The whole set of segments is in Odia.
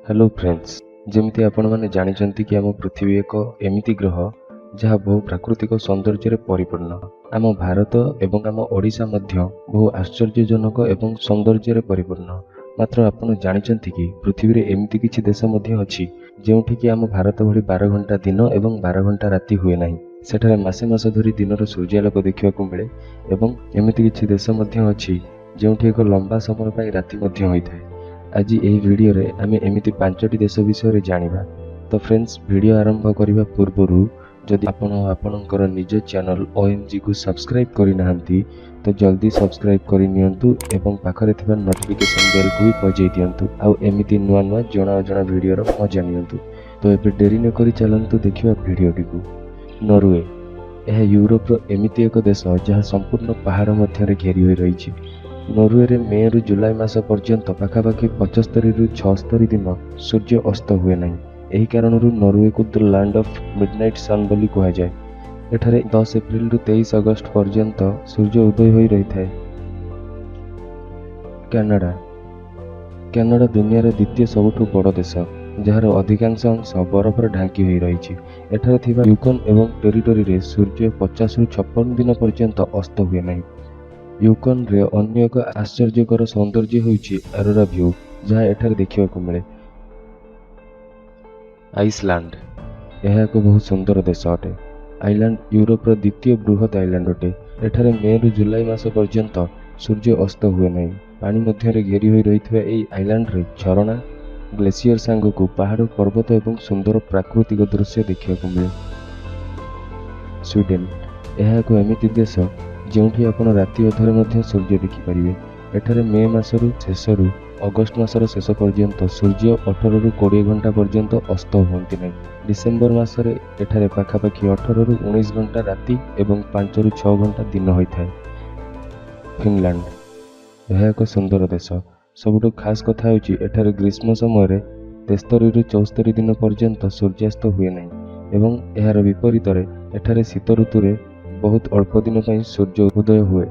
ହ୍ୟାଲୋ ଫ୍ରେଣ୍ଡସ୍, ଯେମିତି ଆପଣମାନେ ଜାଣିଛନ୍ତି କି ଆମ ପୃଥିବୀ ଏକ ଏମିତି ଗ୍ରହ, ଯାହା ବହୁ ପ୍ରାକୃତିକ ସୌନ୍ଦର୍ଯ୍ୟରେ ପରିପୂର୍ଣ୍ଣ। ଆମ ଭାରତ ଏବଂ ଆମ ଓଡ଼ିଶା ମଧ୍ୟ ବହୁ ଆଶ୍ଚର୍ଯ୍ୟଜନକ ଏବଂ ସୌନ୍ଦର୍ଯ୍ୟରେ ପରିପୂର୍ଣ୍ଣ। ମାତ୍ର ଆପଣ ଜାଣିଛନ୍ତି କି ପୃଥିବୀରେ ଏମିତି କିଛି ଦେଶ ମଧ୍ୟ ଅଛି, ଯେଉଁଠିକି ଆମ ଭାରତ ଭଳି 12 ଘଣ୍ଟା ଦିନ ଏବଂ 12 ଘଣ୍ଟା ରାତି ହୁଏ ନାହିଁ। ସେଠାରେ ମାସେ ମାସ ଧରି ଦିନର ସୂର୍ଯ୍ୟାଲୋକ ଦେଖିବାକୁ ମିଳେ ଏବଂ ଏମିତି କିଛି ଦେଶ ମଧ୍ୟ ଅଛି, ଯେଉଁଠି ଏକ ଲମ୍ବା ସମୟ ପାଇଁ ରାତି ମଧ୍ୟ ହୋଇଥାଏ। ଆଜି ଏହି ଭିଡ଼ିଓରେ ଆମେ ଏମିତି ପାଞ୍ଚଟି ଦେଶ ବିଷୟରେ ଜାଣିବା। ତ ଫ୍ରେଣ୍ଡସ୍, ଭିଡ଼ିଓ ଆରମ୍ଭ କରିବା ପୂର୍ବରୁ ଯଦି ଆପଣ ଆପଣଙ୍କର ନିଜ ଚ୍ୟାନେଲ୍ ଓଏମ୍ଜିକୁ ସବସ୍କ୍ରାଇବ୍ କରିନାହାନ୍ତି, ତ ଜଲ୍ଦି ସବସ୍କ୍ରାଇବ୍ କରିନିଅନ୍ତୁ ଏବଂ ପାଖରେ ଥିବା ନୋଟିଫିକେସନ୍ ବେଲ୍କୁ ବି ବଜାଇ ଦିଅନ୍ତୁ ଆଉ ଏମିତି ନୂଆ ନୂଆ ଜଣା ଅଜଣା ଭିଡ଼ିଓର ମଜା ନିଅନ୍ତୁ। ତ ଏବେ ଡେରି ନକରି ଚାଲନ୍ତୁ ଦେଖିବା ଭିଡ଼ିଓଟିକୁ। ନରୱେ। ଏହା ୟୁରୋପର ଏମିତି ଏକ ଦେଶ, ଯାହା ସମ୍ପୂର୍ଣ୍ଣ ପାହାଡ଼ ମଧ୍ୟରେ ଘେରି ହୋଇ ରହିଛି। ନରୱେରେ ମେରୁ ଜୁଲାଇ ମାସ ପର୍ଯ୍ୟନ୍ତ ପାଖାପାଖି 75ରୁ 76 ଦିନ ସୂର୍ଯ୍ୟ ଅସ୍ତ ହୁଏ ନାହିଁ। ଏହି କାରଣରୁ ନରୱେକୁ "the land of midnight sun" ବୋଲି କୁହାଯାଏ। ଏଠାରେ 10 ଏପ୍ରିଲରୁ 23 ଅଗଷ୍ଟ ପର୍ଯ୍ୟନ୍ତ ସୂର୍ଯ୍ୟ ଉଦୟ ହୋଇ ରହିଥାଏ। କାନାଡା। କାନାଡା ଦୁନିଆର ଦ୍ୱିତୀୟ ସବୁଠୁ ବଡ଼ ଦେଶ, ଯାହାର ଅଧିକାଂଶ ଅଂଶ ବରଫରେ ଢାଙ୍କି ହୋଇ ରହିଛି। ଏଠାରେ ଥିବା ୟୁକନ୍ ଏବଂ ଟେରିଟୋରିରେ ସୂର୍ଯ୍ୟ 50ରୁ 56 ଦିନ ପର୍ଯ୍ୟନ୍ତ ଅସ୍ତ ହୁଏ ନାହିଁ। ୟୁକନ୍ରେ ଅନ୍ୟ ଏକ ଆଶ୍ଚର୍ଯ୍ୟକର ସୌନ୍ଦର୍ଯ୍ୟ ହେଉଛି ଆରୋରା ଭ୍ୟୁ, ଯାହା ଏଠାରେ ଦେଖିବାକୁ ମିଳେ। ଆଇସଲାଣ୍ଡ। ଏହା ଏକ ବହୁତ ସୁନ୍ଦର ଦେଶ ଅଟେ। ଆଇଲାଣ୍ଡ ୟୁରୋପର ଦ୍ୱିତୀୟ ବୃହତ୍ ଆଇଲାଣ୍ଡ ଅଟେ। ଏଠାରେ ମେରୁ ଜୁଲାଇ ମାସ ପର୍ଯ୍ୟନ୍ତ ସୂର୍ଯ୍ୟ ଅସ୍ତ ହୁଏ ନାହିଁ। ପାଣି ମଧ୍ୟରେ ଘେରି ହୋଇ ରହିଥିବା ଏହି ଆଇଲାଣ୍ଡରେ ଝରଣା, ଗ୍ଲେସିୟର ସାଙ୍ଗକୁ ପାହାଡ଼, ପର୍ବତ ଏବଂ ସୁନ୍ଦର ପ୍ରାକୃତିକ ଦୃଶ୍ୟ ଦେଖିବାକୁ ମିଳେ। ସ୍ୱିଡେନ। ଏହା ଏକ ଏମିତି ଦେଶ, ଯେଉଁଠି ଆପଣ ରାତି ଅଧରେ ମଧ୍ୟ ସୂର୍ଯ୍ୟ ଦେଖିପାରିବେ। ଏଠାରେ ମେ ମାସରୁ ଶେଷରୁ ଅଗଷ୍ଟ ମାସର ଶେଷ ପର୍ଯ୍ୟନ୍ତ ସୂର୍ଯ୍ୟ 18ରୁ 20 ଘଣ୍ଟା ପର୍ଯ୍ୟନ୍ତ ଅସ୍ତ ହୁଅନ୍ତି ନାହିଁ। ଡିସେମ୍ବର ମାସରେ ଏଠାରେ ପାଖାପାଖି 18ରୁ 19 ଘଣ୍ଟା ରାତି ଏବଂ 5ରୁ 6 ଘଣ୍ଟା ଦିନ ହୋଇଥାଏ। ଫିନଲାଣ୍ଡ। ଏହା ଏକ ସୁନ୍ଦର ଦେଶ। ସବୁଠୁ ଖାସ୍ କଥା ହେଉଛି, ଏଠାରେ ଗ୍ରୀଷ୍ମ ସମୟରେ 73ରୁ 74 ଦିନ ପର୍ଯ୍ୟନ୍ତ ସୂର୍ଯ୍ୟାସ୍ତ ହୁଏ ନାହିଁ ଏବଂ ଏହାର ବିପରୀତରେ ଏଠାରେ ଶୀତ ଋତୁରେ ବହୁତ ଅଳ୍ପ ଦିନ ପାଇଁ ସୂର୍ଯ୍ୟ ଉଦୟ ହୁଏ।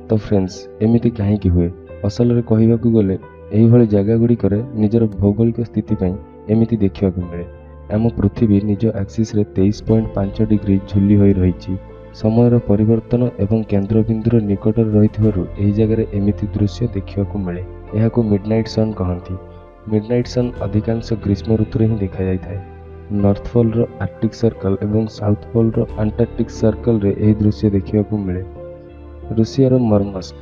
ତ ଫ୍ରେଣ୍ଡସ୍, ଏମିତି କାହିଁକି ହୁଏ? ଅସଲରେ କହିବାକୁ ଗଲେ ଏହିଭଳି ଜାଗାଗୁଡ଼ିକରେ ନିଜର ଭୌଗୋଳିକ ସ୍ଥିତି ପାଇଁ ଏମିତି ଦେଖିବାକୁ ମିଳେ। ଆମ ପୃଥିବୀ ନିଜ ଆକ୍ସିସରେ 23.5 ଡିଗ୍ରୀ ଝୁଲି ହୋଇ ରହିଛି। ସମୟର ପରିବର୍ତ୍ତନ ଏବଂ କେନ୍ଦ୍ରବିନ୍ଦୁର ନିକଟରେ ରହିଥିବାରୁ ଏହି ଜାଗାରେ ଏମିତି ଦୃଶ୍ୟ ଦେଖିବାକୁ ମିଳେ। ଏହାକୁ ମିଡନାଇଟ୍ ସନ୍ କହନ୍ତି। ମିଡନାଇଟ୍ ସନ୍ ଅଧିକାଂଶ ଗ୍ରୀଷ୍ମ ଋତୁରେ ହିଁ ଦେଖାଯାଇଥାଏ। ନର୍ଥ ପୋଲର ଆର୍କଟିକ୍ ସର୍କଲ ଏବଂ ସାଉଥ ପୋଲର ଆଣ୍ଟାର୍କଟିକ୍ ସର୍କଲରେ ଏହି ଦୃଶ୍ୟ ଦେଖିବାକୁ ମିଳେ। ରୁଷିଆର ମର୍ମସ୍କ।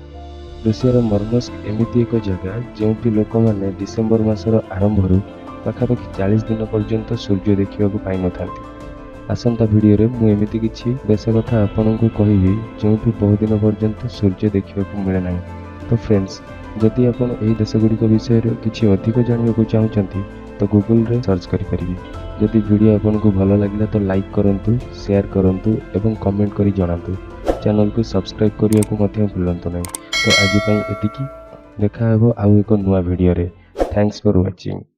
ରୁଷିଆର ମର୍ମସ୍କ ଏମିତି ଏକ ଜାଗା, ଯେଉଁଠି ଲୋକମାନେ ଡିସେମ୍ବର ମାସର ଆରମ୍ଭରୁ ପାଖାପାଖି 40 ଦିନ ପର୍ଯ୍ୟନ୍ତ ସୂର୍ଯ୍ୟ ଦେଖିବାକୁ ପାଇନଥାନ୍ତି। ଆସନ୍ତା ଭିଡ଼ିଓରେ ମୁଁ ଏମିତି କିଛି ଦେଶ କଥା ଆପଣଙ୍କୁ କହିବି, ଯେଉଁଠି ବହୁଦିନ ପର୍ଯ୍ୟନ୍ତ ସୂର୍ଯ୍ୟ ଦେଖିବାକୁ ମିଳେ ନାହିଁ। ତ ଫ୍ରେଣ୍ଡସ୍, ଯଦି ଆପଣ ଏହି ଦେଶଗୁଡ଼ିକ ବିଷୟରେ କିଛି ଅଧିକ ଜାଣିବାକୁ ଚାହୁଁଛନ୍ତି, ତ ଗୁଗଲରେ ସର୍ଚ୍ଚ କରିପାରିବେ। ଯଦି ଭିଡ଼ିଓ ଆପଣଙ୍କୁ ଭଲ ଲାଗିଲା, ତ ଲାଇକ୍ କରନ୍ତୁ, ସେୟାର କରନ୍ତୁ ଏବଂ କମେଣ୍ଟ କରି ଜଣାନ୍ତୁ। ଚ୍ୟାନେଲକୁ ସବସ୍କ୍ରାଇବ୍ କରିବାକୁ ମଧ୍ୟ ଭୁଲନ୍ତୁ ନାହିଁ। ତ ଆଜି ପାଇଁ ଏତିକି। ଦେଖା ହେବ ଆଉ ଏକ ନୂଆ ଭିଡ଼ିଓରେ। Thanks for watching.